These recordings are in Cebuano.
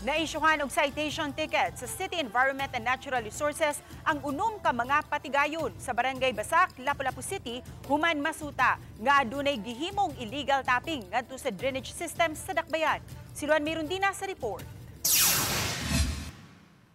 Naisyuhan og citation ticket sa City Environment and Natural Resources ang 6 ka mga patigayon sa Barangay Basak, Lapu-Lapu City human masuta nga adunay gihimong illegal tapping ngadto sa drainage system sa Dakbayan. Si Luan Mirundina sa report.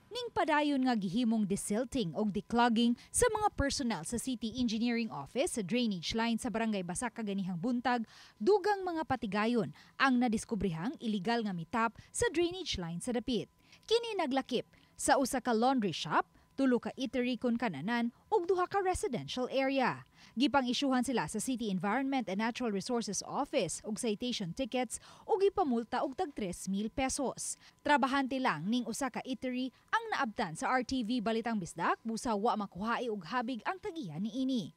Ning padayon nga gihimong desilting og declogging sa mga personnel sa City Engineering Office sa drainage line sa Barangay Basak kaganihang buntag, dugang mga patigayon ang nadiskubrehang illegal nga mitap sa drainage line sa dapit. Kini naglakip sa usa ka laundry shop, tulo ka eatery kon kananan ug duha ka residential area. Gipang-isyuhan sila sa City Environment and Natural Resources Office og citation tickets ug gipamulta og tag 3,000 pesos. Trabahante lang ning usa ka eatery ang naabtan sa RTV Balitang Bisdak busa wa makuhae og habig ang tagiya niini.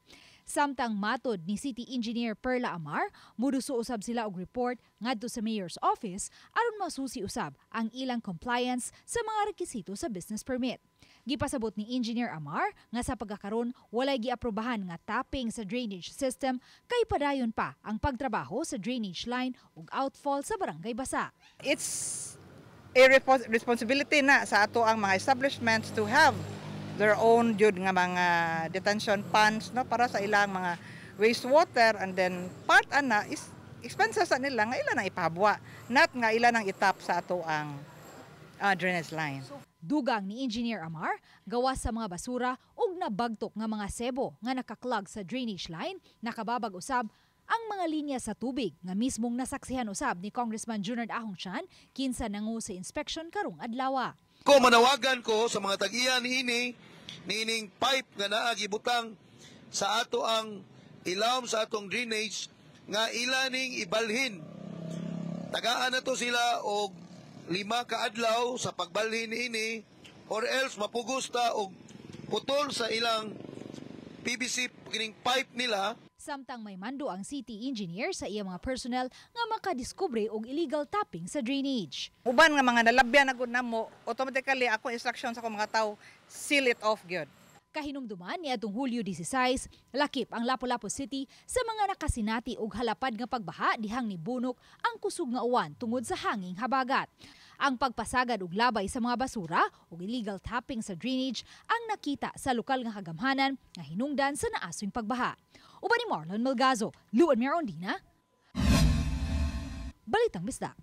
Samtang matod ni City Engineer Perla Amar, muduso usab sila og report ngadto sa Mayor's Office aron masusi usab ang ilang compliance sa mga rekisito sa business permit. Gipasabot ni Engineer Amar nga sa pagkakaron walay giaprobahan nga tapping sa drainage system kay padayon pa ang pagtrabaho sa drainage line ug outfall sa Barangay Basak. It's a responsibility na sa ato ang mga establishments to have their own jud nga mga detention ponds, no, para sa ilang mga wastewater, and then part ana is expenses sa nila nga ila nang ipahabwa, not nga ila nang itap sa ato ang drainage line. Dugang ni Engineer Amar, gawas sa mga basura ug nabagtok nga mga sebo nga nakaklog sa drainage line, nakababag usab ang mga linya sa tubig nga mismong nasaksihan usab ni Congressman Junard Ahong Chan kinsa nangu sa inspection karong adlaw. Ko manawagan ko sa mga tag-iya niini niining pipe nga naa gibutang sa ato ang ilawom sa atong drainage nga ila ning ibalhin. Tagaan na to sila og 5 ka adlaw sa pagbalhin niini or else mapugos ta og putol sa ilang PVC kining pipe nila. Samtang may mando ang city engineer sa iya mga personnel nga makadiskubre og illegal tapping sa drainage. Uban nga mga nalabyan na gud namo, automatically ako instruction sa akong mga tao, seal it off gyud. Kahinumduman ni atong Hulyo 16, lakip ang Lapu-Lapu City sa mga nakasinati og halapad nga pagbaha dihang nibunok ang kusog nga uwan tungod sa hanging habagat. Ang pagpasagad og labay sa mga basura ug illegal tapping sa drainage ang nakita sa lokal nga kagamhanan nga hinungdan sa naaswing pagbaha. Uban ni Marlon Melgazo, Luan Mirondina, Balitang Bisdak.